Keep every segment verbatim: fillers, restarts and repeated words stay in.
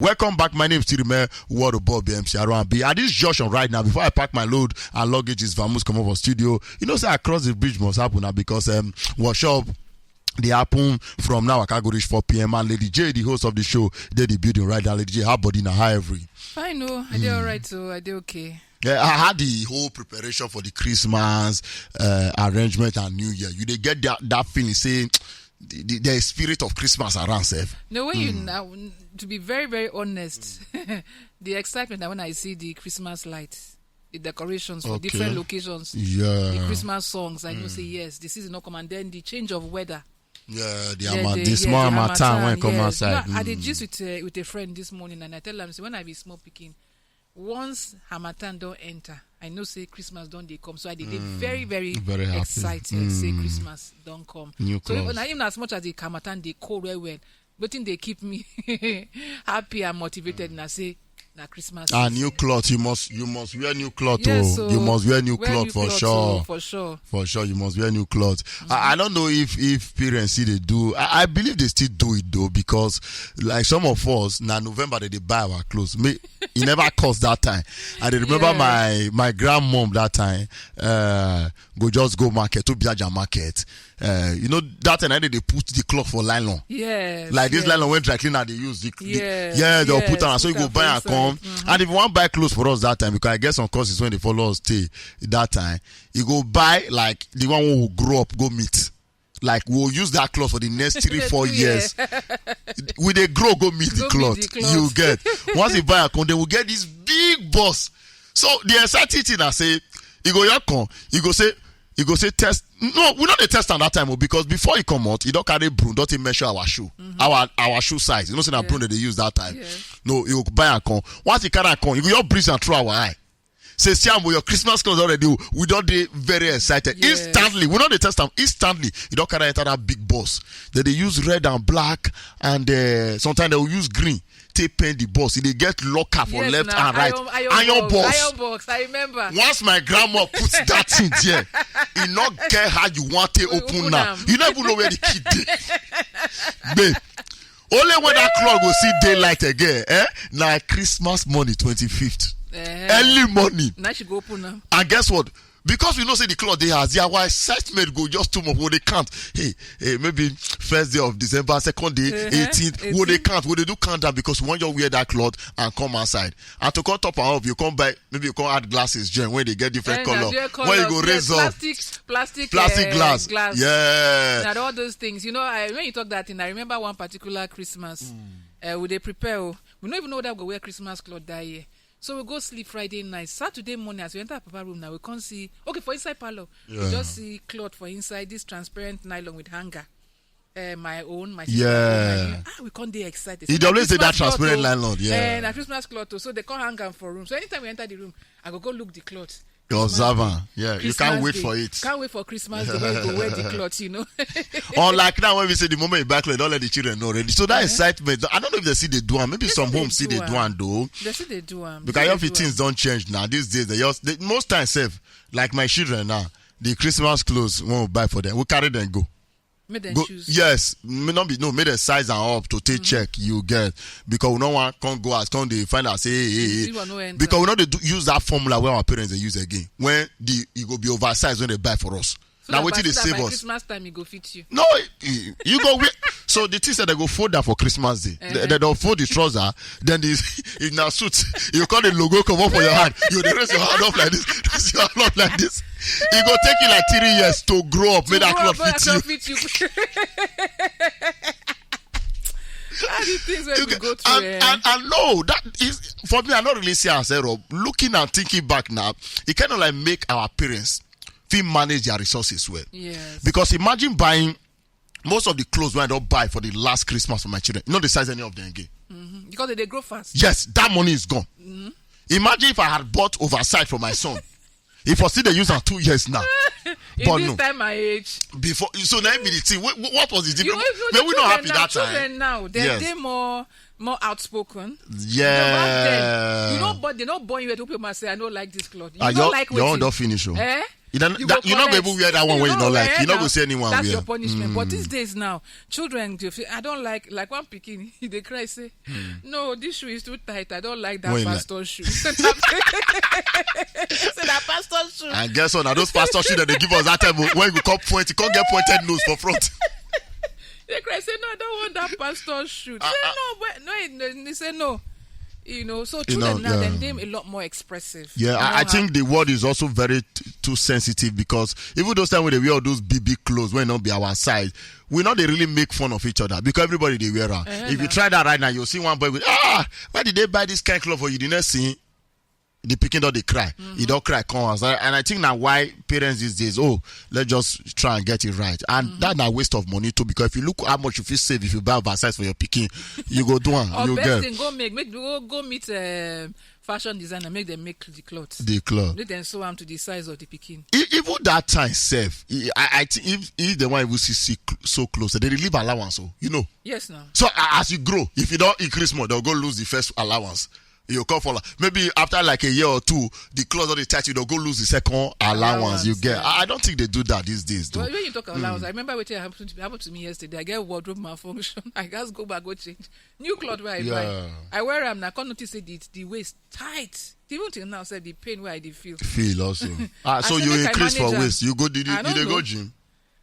Welcome back. My name is Tirime Water Bob M C R one B. At this junction right now, before I pack my load and luggage is Vamoose come over studio, you know say I cross the bridge must happen now because um wash up dey happen from now. I can go reach four p.m. and Lady J, the host of the show, dey the building right now. Lady J, how body now? How every? Fine, oh, I dey alright, oh, I dey okay. Yeah, I had the whole preparation for the Christmas uh, arrangement and New Year. You dey get that, that feeling say the, the, the spirit of Christmas around self. No way, you now. To be very, very honest, the excitement that when I see the Christmas lights, the decorations for different Okay. locations, Yeah. the Christmas songs, I know say yes, the season not come, and then the change of weather. Yeah, the Yeah, Ama- the- the yeah, small the Harmattan when Harmattan, come yes. outside. No, I dey Mm. gist with uh, with a friend this morning, and I tell am say when I be small pikin, once Harmattan don enter, I know say Christmas don dey come, so I dey dey very very Very happy. excited say Mm. Christmas don come. New So even, clothes. even as much as the Harmattan dey cold well well, wetin dey keep me happy and motivated na say na Christmas Ah, season. new cloth. You must you must wear new cloth. Yes, Oh, oh, you must wear new wear cloth new for cloth, sure. Oh, for sure. For sure, you must wear new cloth. I, I don't know if if parents see they do. I, I believe they still do it though because like some of us now November they, they buy our clothes. Me, it never cost that time. I dey remember Yeah. my my grandmom that time. Uh, go just go market to Biaja market. Uh, you know that time I dey put the cloth for nylon. Yes. Like this yes. Nylon when dry cleaner they use the, the Yes, yeah they'll yes, put on so you put go am buy for and come inside. Mm-hmm. And if you want buy clothes for us that time because I get some cousins when they follow us stay that time you go buy like the one who grow up go meet like we'll use that cloth for the next three four Two years we dey grow go meet the Go meet cloth the cloth. You get once you buy a come then we get this big bus so the exciting thing I say you go your come you go say you go say test no we no dey test am that time o because before e comot e don carry broom don take measure our shoe our our shoe size you know say na broom dem dey use that time Yes. No you go buy am come once you carry am come you go just breeze am through our eye say see am o your Christmas clothes already o we don dey very excited Yes. Instantly we no dey test am instantly e don carry enter that big bus dem dey use red and black and uh, sometimes dem go use green take paint the bus e dey get locker for Yes, left na and right iron, iron, box, box Iron box. I remember. Once my grandma put that thing there e no get how you wan take We open open now am. You no even know where the key dey babe only when that clock go see daylight again eh na Christmas morning twenty-fifth Eh, early morning Now she go open now. And guess what? Because we know say the clock dey house, our excitement go just too much. We dey count. Hey, hey, maybe first day of December, second day, Uh-huh, eighteenth. We dey eighteen. Count. We dey do countdown because we wan just wear that cloth and come outside. And to come top am up, you come buy maybe you come add glasses, join when they get different Eh, color. na there When you color, go yeah, raise up, plastic, plastic, plastic eh, glass. glass. Yeah. And all those things. You know, I, when you talk that thing, I remember one particular Christmas. Uh, we dey prepare. Oh. We don't even know that we go wear Christmas cloth that year. So we go sleep Friday night. Saturday morning, as we enter Papa room now, we can't see. Okay, for inside parlor, we Yeah. Just see cloth for inside this transparent nylon with hanger. Uh, my own, my sister. Yeah. Own, my new- ah, we can't dey excited. He So dey na always say that Christmas cloth, transparent oh. nylon, yeah. Eh, na Christmas cloth. Oh. So they can't hang am for room. So anytime we enter the room, I go go look the cloth. You observe am. Yeah, you can't Christmas wait Day. for it. Can't wait for Christmas Day when you go wear the cloth, you know. Unlike now when we say the moment you buy clothes, don't let the children know already. So that excitement, I don't know if they see they do am. Maybe They some see they homes see do they am. do am though. They see they do am. Because your things don't change now. These days, they just they, most times, self, like my children now, the Christmas clothes when we buy for them, we carry them go. Make them Go choose. Yes, may not be no, make them size and up to take check you get because we no one can't go as come they find out say hey, hey, This hey. One no enter. Because we know they do, use that formula where our parents they use again when the it go be oversized when they buy for us. So Now that wait by- till they so that save by us. Christmas time, it go fit you. No, you, you go wait. So the thing said they go fold that for Christmas day. They, Uh-huh. they don't fold the trouser. Then the in a suit, you call the logo come up for your hand. You dey raise your hand up like this. Raise your hand up like this. It go take you like three years to grow up. Make that Grow cloth up, fit you. Fit you. All the things wey You we get- go through. and, Eh? and, and no, that is for me. I don't really see as error. Looking and thinking back now, it kind of like make our parents feel manage their resources well. Yes. Because imagine buying most of the clothes wey I don buy for the last Christmas for my children. You know the size any of them again. Because they, they grow fast. Yes, that money is gone. Imagine if I had bought oversight for my son. If I still dey use am two years now. In But this no. Time, my age. Before, so now be the thing. What, what was the You, difference? you, May we children not happy now, that children time. Now, they're Yes. They more more outspoken. Yeah. You know, but they not born you to people must say I don't like this cloth. You Ah, don't your, like your own wetin? Don't finish. Oh. Eh? You don't, you don't go even wear that one wey you no like. You no go see anyone wear. That's your punishment. But these days now, children dey feel, I don't like, like one pikin, he dey cry say, "No, this shoe is too tight. I don't like that pastor shoe." Say that pastor shoe. And guess what? Now those pastor shoe that they give us that time, oh, when we come point, you can't get pointed nose for front. They cry say, "No, I don't want that pastor shoe." Say, "No, but no," he say, "No." You know, so children now, then they a lot more expressive. Yeah, I think the world is also very too sensitive, because even those time when they wear all those big big clothes when not be our size, we not they really make fun of each other because everybody they wear am. If you try that right now, you'll see one boy with, "Ah, where did they buy this kind of cloth for you?" The next thing, the pikin don dey cry. He don cry come house. And I think now why parents these days, "Oh, let's just try and get it right." And that na waste of money too, because if you look how much you fit save if you buy oversize for your pikin, you go do am. Or you best get thing, go make, make go, go meet um, fashion designer, make them make the cloth. The cloth. Make them sew am to the size of the pikin. E- even that time sef, e- I, I think if, if the one even see, see cl- so close, they dey leave allowance, so you know. Yes, now. So a- as you grow, if you don't increase more, they'll go lose the first allowance. You come for like, maybe after like a year or two, the clothes on the tight, you don't go lose the second allowance you get. I, I don't think they do that these days, though. Well, when you talk allowance, I remember what happened to, happened to me yesterday. I get wardrobe malfunction. I just go back, go change. New cloth where I buy. Yeah. I wear am now, come notice say the, the waist tight. Even till now, say the pain where I dey feel. Feel also. Ah, I so say you make I increase for manage am. Waist. You go, did you, I you don't dey go know. Gym?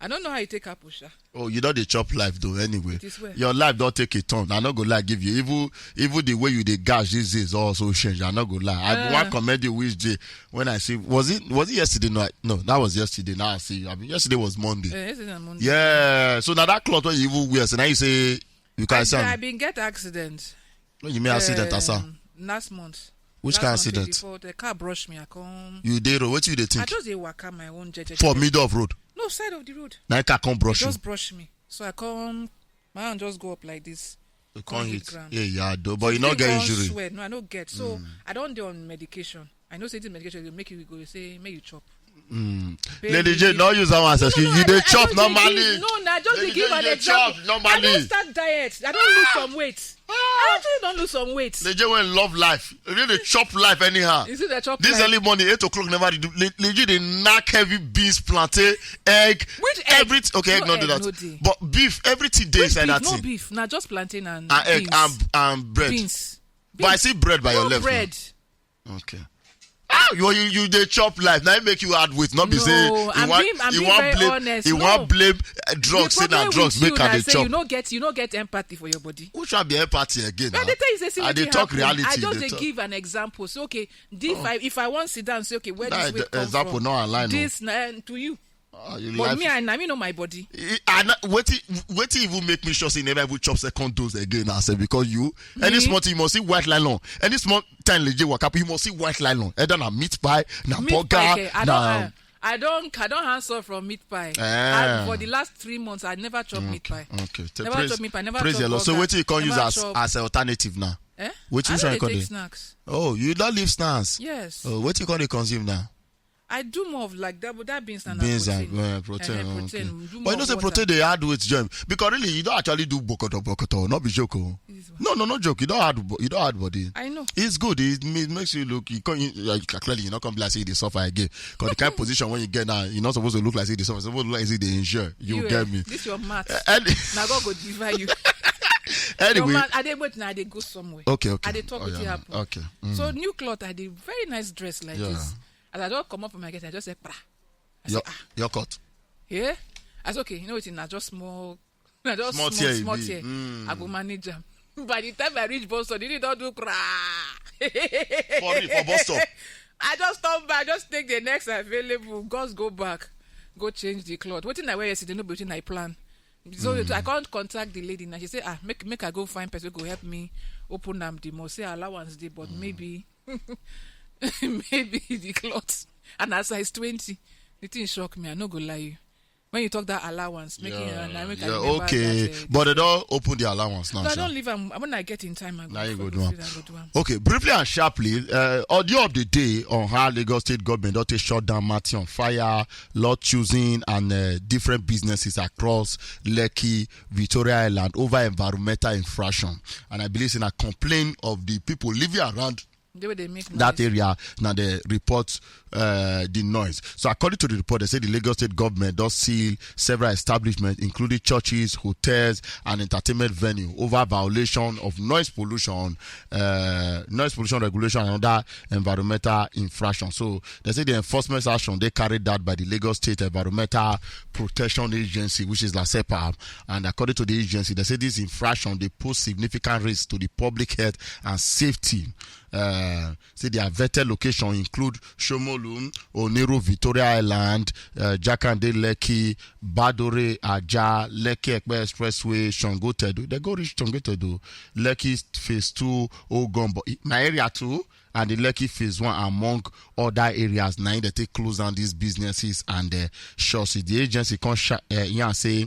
I don't know how you take up, Osha. Oh, you don't dey chop life though. Anyway, it is well. Your life don't take a turn. I not go lie give you. Even even the way you dey gash these days also change. I not go lie. I uh, want commend you which day when I see, was it was it yesterday? No, I, no, that was yesterday. Now I see you. I mean, yesterday was Monday. Yeah, yesterday and Monday. Yeah. So now that cloth when you even wear, so now you say you can I, say I been get accident. When you may accident, um, asa. Last month. Which kind of accident? Before the car brush me, I come. You dey road. What you dey think? I just dey waka my own jeje. For middle of road. No side of the road. Na car come brush you. Just brush me. So I come, my hand just go up like this. You come hit. Yeah, yeah, do, but you no get injury. Sweat. No, I no get. So mm. I don't do on medication. I know say this medication will make you go say make you chop. Mm. Lady J, no use that one as excuse. You dey chop normally. No, na just dey give an example. I don start diet. I don lose some weight. I actually don lose some weight. Lady J wey love life. You dey chop life anyhow. You see the chop. This early morning, eight o'clock never dey do. Lady J dey knack heavy beans, plantain, egg, everything. Okay, egg no dey that. But beef, everything dey inside that thing. No beef, na just plantain and egg and bread. Beans. But I see bread by your left. Bread. Okay. Ah, you you you dey chop life. Now it make you add weight. Not be say you want you want blame you want blame uh, drugs. Say na drugs make I dey chop. You no get you no get empathy for your body. Who shall be empathy again? I dey tell you say I dey talk reality. I just dey give an example. So okay, if I if I want sit down, say okay, where this weight come from? Example no align. This na to you. Ah, you but me, I, I mean, know my body. Wetin wetin even make me sure say you never even chop second dose again? I say because you any small thing you must see white line on any small time legit waka you must see white line on either na meat pie na burger na. I don't I don't answer from meat pie. Eh. And for the last three months, I never chop meat pie. Okay, never chop meat pie. Never praise the Lord. So wetin you come use as as alternative now? Eh? Wetin you come dey? Snacks. Oh, you don leave snacks. Yes. Oh, wetin you come dey consume now? I do more of like that, but that beans and beans and protein. Uh, protein, uh, okay. But you know, say protein they add weight, Jim. Because really, you don't actually do bokoto bokoto, not be joke. Oh. No, no, no joke. You don't add, you don't add body. I know. It's good. It, it makes you look. You can't. You, you, clearly, you're not gonna be like say they suffer again. Because the kind of position when you get now, you're not supposed to look like say they suffer. You're supposed to look like say they injure. You, you get eh, me. This your math. Uh, and now God go deliver you. Anyway, your math, I dey wait now. I dey go somewhere. Okay, okay. I dey talk oh, with yeah, you happen. Okay. Mm. So new cloth, I dey very nice dress like yeah. This. As I don't come up from my gate, I just say, pra. I your, say, ah. Your cut. Yeah? I say, okay, you know what? Not just small, not just small, small tear. Small tear. Mm. I go manage them. By the time I reach Boston, they don't do pra. For me, for Boston. I just turn back, just take the next available. Just go back, go change the cloth. What did I wear yesterday? No, but I plan. So mm. I can't contact the lady now. She say, ah, make make I go find person go help me open them the more. Say allowance day, but mm. Maybe maybe the cloth and her size twenty. The thing shock me. I no go lie you. When you talk that allowance, making yeah, yeah, okay, that, uh, but they don't open the allowance now. No, I don't leave them. When I get in time, I go, now you go do them. Okay, briefly and sharply, uh, audio of the day on how Lagos State government don't take shut down Matthew on fire, lot choosing, and uh, different businesses across Lekki, Victoria Island over environmental infraction. And I believe in a complaint of the people living around They wey dey make that noise. Area, now they report uh, the noise. So according to the report, they say the Lagos State government does seal several establishments, including churches, hotels, and entertainment venue over violation of noise pollution, uh, noise pollution regulation and other environmental infraction. So they say the enforcement action they carried out by the Lagos State Environmental Protection Agency, which is LASEPA. And according to the agency, they say this infraction they pose significant risk to the public health and safety. Uh, say their vetted location include Shomolu, Oniru, Victoria Island, uh, Jakande, Lekki, Badore, Aja, Lekki Ekpe Expressway, Shango Tedo. They go reach Shango Tedo, Lekki Phase Two, Ogombo, my area too, and the Lekki Phase One, among other areas. Now they take close down these businesses and uh, shops. The agency can sh- uh, yeah, say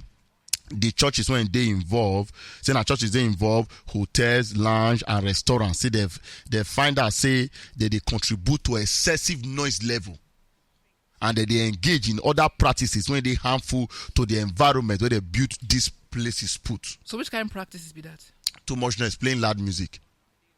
the churches when they involve, say na churches they involve, hotels, lounge, and restaurants. See, they they find out say that they contribute to excessive noise level, and that they engage in other practices when they harmful to the environment where they built these places put. So which kind of practices be that? Too much noise, playing loud music.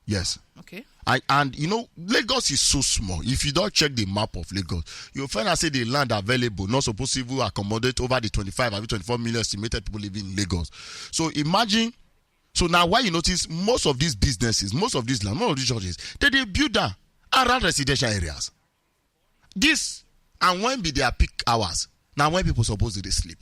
Yes. Okay. I, and you know, Lagos is so small. If you don't check the map of Lagos, you'll find out say the land available not supposed to even accommodate over the twenty-five or twenty-four million estimated people living in Lagos. So imagine. So now, why you notice most of these businesses, most of these land, most of these churches, they they build down around residential areas. This and when be their peak hours? Now when people supposed to they sleep.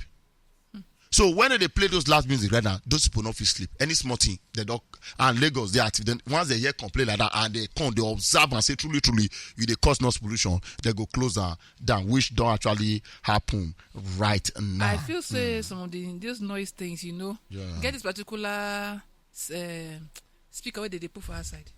So when they play those loud music right now, those people not feel sleep. Any small thing, they don't. And Lagos, they active. Then once they hear complain like that, and they come, they observe and say truly, truly, you they cause noise pollution. They go close down, down, which don't actually happen right now. I feel say some of the these noise things, you know, Yeah. get this particular uh, speaker where they, they put for outside,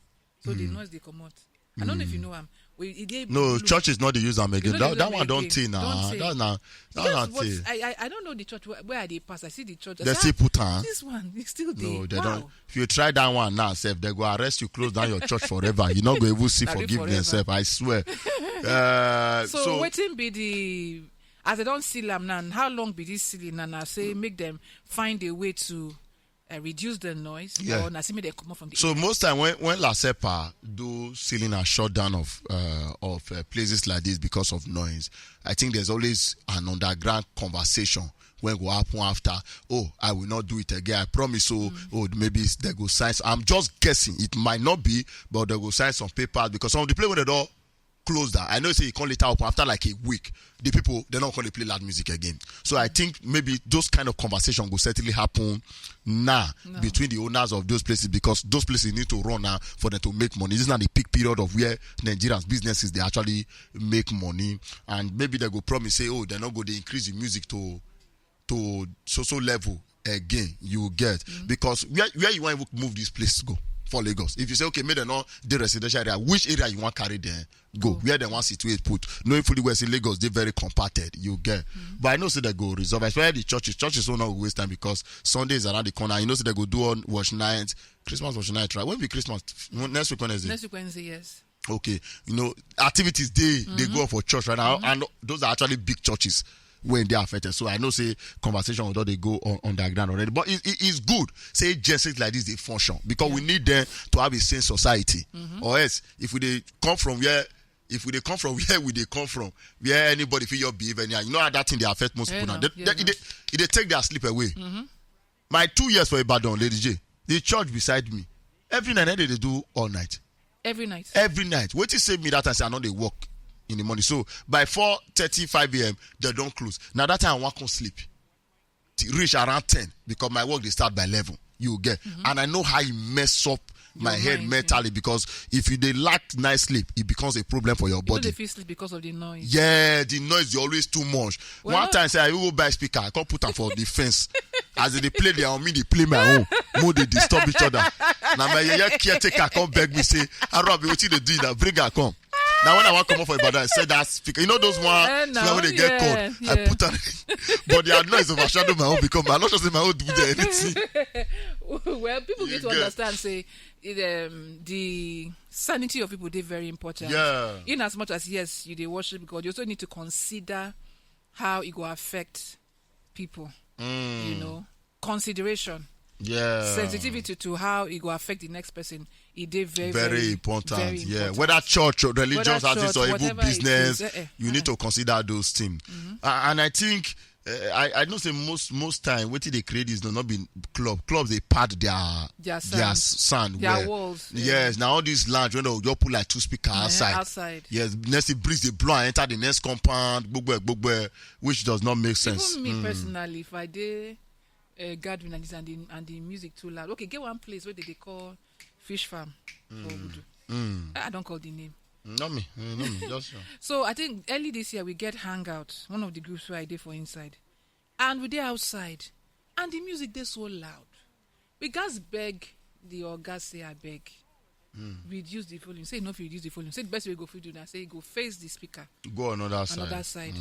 so the noise they come out. I don't know if you know am. We, e dey No, blue. Church is not the use am You again. know That, the that use one am don't again. Tey now. Don't tey. That now, that That's one what tey. I, I I don't know the church where, where I dey pass. I see the church. I They say, still "Ah, put am. This one is still there." No, they Wow. don't. If you try that one now, sef, they go arrest you, close down your church forever. You not go even see Na real forgiveness, forever. Sef. I swear. Uh, So, so wetin be the as they don't seal am now? How long be this sealing? And I say make them find a way to uh, reduce the noise. Yeah. Or na see make they come up from the So area? Most time when when LASEPA do sealing and shutdown of uh, of uh, places like this because of noise, I think there's always an underground conversation when go happen after. Oh, I will not do it again. I promise. So, oh, maybe they go sign. I'm just guessing. It might not be, but they go sign some papers because some of the place where they don't close down. I know say you can't later open after like a week. The people they not going to play loud music again. So I think maybe those kind of conversation will certainly happen now No. between the owners of those places because those places need to run now for them to make money. This is not the peak period of where Nigerians businesses they actually make money, and maybe they go promise say, oh, they're not going to increase the music to to so so level again. You get because where where you want to move this place to go for Lagos. If you say, okay, make them not the residential area, which area you want carry them go, where they want situate put, knowing fully well say Lagos they very compacted. You get, but I know say they go resolve. Especially the churches. Churches will not waste time because Sunday is around the corner. You know say they go do on wash night, Christmas wash night, right? When be Christmas? Next week Wednesday. Next week Wednesday, yes. Okay, you know, activities they they go for church right now, and those are actually big churches when they are affected. So I know say conversation will they go on, on the ground already, but it, it is good say agencies like this they function because we need them to have a sane society, or else if we they come from where if we they come from where we they come from, where anybody feel your behave anyhow, you know how that thing they affect most Yeah, people now. no, They, yeah, they, no. they, they take their sleep away. My two years for Ibadan, Lady J, the church beside me, every night they dey do all night. Every night. Every night. Wetin save me that time say I no dey work in the morning. So by four thirty, five a m, they don't close. Now that time I want to sleep. T- Reach around ten because my work they start by eleven. You get. And I know how it mess up my Your head mind, yeah. mentally because if you they lack night sleep, it becomes a problem for your You know body. They feel sleep because of the noise. Yeah, the noise is always too much. Well, One time, say I go buy speaker, I can't put am for the fence. As they play their own, me they play my own. More they disturb each other. Now my yeye caretaker come beg me say, "Arabi, wetin they do now? Bring her come." Now when I want come up for Ibadan, I said that speaker. You know those one Eh, speaker now, when they get yeah, called. I yeah. put on, but their noise overshadow my own because my not sure say my own do there anything. Well, people You need to get- understand say it, um, the sanity of people they very important. Yeah. In as much as yes, you they worship God, you also need to consider how it will affect people. You know, consideration, Yeah. sensitivity to how it will affect the next person. E dey very, very important. Yeah, whether church or religious artists or even business, you need to consider those things. And I think uh, I, I know say most most time wetin dey create this no not be club. Clubs dey pad their their sound, their, their walls. Yes, now all these lounge when they just put like two speakers outside. Outside. Yes, next thing breeze dey blow and enter the next compound, gbogbo gbogbo, which does not make sense. Even me personally, if I dey uh, gathering like this and the, and the music too loud, okay, get one place where they, they call Fish Farm for Ogudu. I don't call the name. Not me. Eh, not me. Just uh, So I think early this year we get Hangout, one of the groups where I dey for inside. And we dey outside. And the music dey so loud. We gats beg the oga say, "I beg. Reduce the volume." Say, "No, if you reduce the volume." Say, "The best way go fit do that. Say, go face the speaker." Go another side. Another side.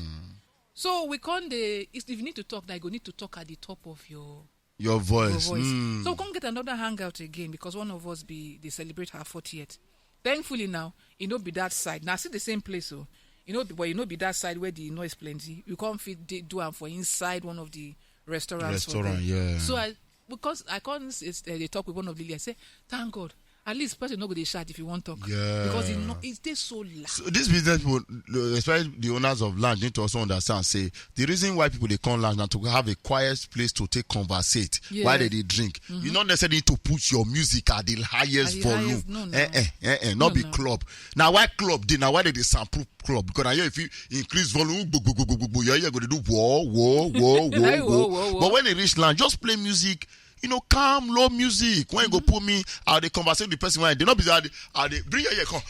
So we can't, dey, if you need to talk, that you go need to talk at the top of your your voice. Your voice. So we can't get another Hangout again because one of us be they celebrate her fortieth. Thankfully now, e no be that side. Now see the same place, so you know, but e no be that side where the noise plenty. You can't fit dey do am for inside one of the restaurants. Restaurant, yeah. So I because I can't uh, they talk with one of the ladies. I say, "Thank God." At least person no go dey shout if you want talk. Yeah. Because it no, it dey so loud. So this business people, uh, especially the owners of land, need to also understand. Say the reason why people they come land now to have a quiet place to take conversate while they, they drink. You not necessarily need to put your music at the highest volume. At the highest, no, no. Eh, eh, eh, eh, not be club. Now why club? Dey now why they dey soundproof club? Because now if you increase volume, gbogbo, gbogbo, gbogbo, your ear go dey do whoa, whoa, whoa, whoa, whoa, whoa. But when they reach land, just play music. You know, calm, low music. When you go put me, I dey conversate with the person when they not be that. I dey bring your ear come.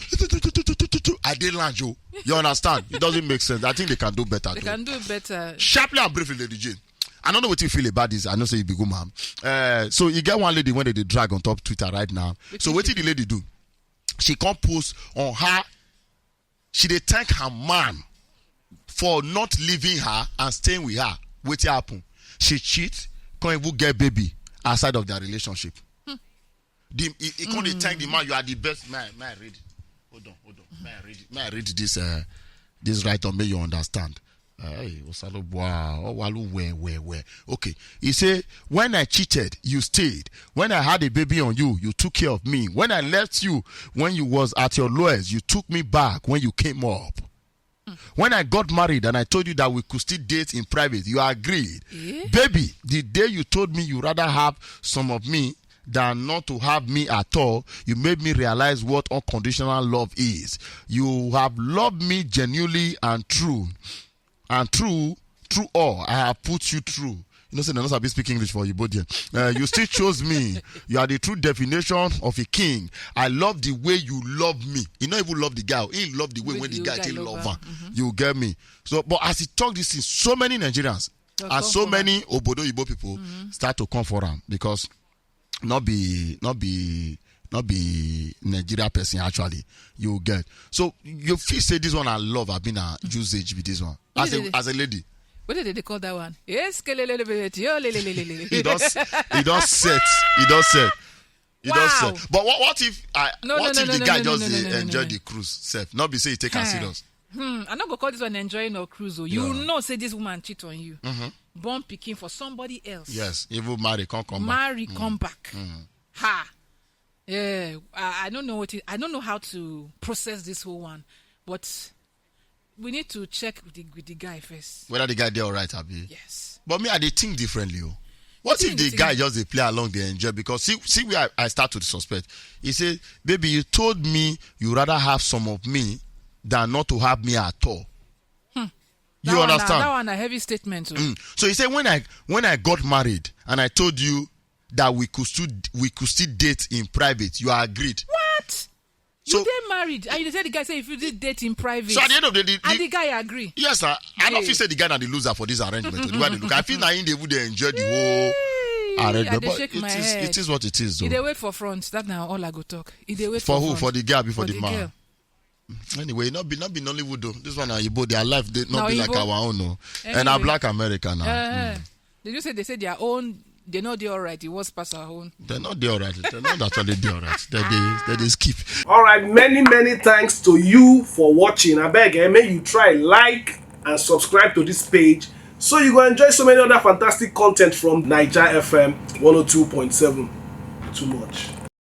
I dey lounge you. You understand? It doesn't make sense. I think they can do better. They can do better. Sharply and briefly, Lady Jane. I don't know what you feel about this. I know say you be good man. Uh, so you get one lady when they dey drag on top Twitter right now. So what did the lady do? She come post on her. She dey thank her man for not leaving her and staying with her. Wetin happen? She cheat, come even get baby outside of their relationship. The, he, he come dey thank the man, "You are the best." May I, may I read? Hold on, hold on. May I read? May I read this? Uh, this right on, may you understand. Hey, Osalobua, Owalu, where, where, where? Okay. He say, "When I cheated, you stayed. When I had a baby on you, you took care of me. When I left you, when you was at your lowest, you took me back when you came up. When I got married and I told you that we could still date in private, you agreed. Baby, the day you told me you rather have some of me than not to have me at all, you made me realize what unconditional love is. You have loved me genuinely and true, and true, through all I have put you through." You know, say they no sabi speak English for you, but uh, you still chose me. You are the true definition of a king. I love the way you love me. He not even love the guy. He love the way when the guy take love her. You get me? So, but as he talk this thing, so many Nigerians and so many obodo Igbo people start to come for am because not be not be not be Nigeria person actually. You get? So you feel say this one I love, I been a usage with this one as a, as a lady. What did they call that one? Yes, kelelelebele, yo, lelelelele. He does, he does set, he does set. He does set. But what, what if I? No, what no, if no, the no, guy no, just no, no, no, enjoy no, the cruise? Self, not be say he take her serious. Hmm, I not go call this one enjoying or cruise. Oh. You know, say this woman cheat on you, born picking for somebody else. Yes, even marry, come come marry, back. Come back. Ha. Yeah, I, I don't know what it, I don't know how to process this whole one, but we need to check with the, with the guy first. Whether the guy dey alright, abi? Yes. But me, I dey think differently. Oh. What if the guy just dey play along, dey enjoy? Because see, see where I, I start to suspect. He say, "Baby, you told me you rather have some of me than not to have me at all." Hmm. You understand? That one a heavy statement. Oh. Mm. So he said, "When I when I got married and I told you that we could still we could still date in private, you agreed." What? So, you get married and you say the guy say if you did date in private. So at the end of the day, and the guy agree. Yes, I, I don't feel say the guy na the loser for this arrangement. The way they look, I feel na him dey even dey enjoy the whole arrangement. But it is, it is what it is, though. They wait for front. That now all I go talk. They wait for who? For the girl, before the man. Anyway, not be not be Nollywood though. This one, Igbo, their life they not be like our own, no. And our black America now. Did you say they say their own? They know they alright. It was past our own. They're not they alright. They're not actually they alright. They they they, they skip. All right. Many many thanks to you for watching. I beg, eh, may you try like and subscribe to this page so you go enjoy so many other fantastic content from Niger F M one oh two point seven. Too much.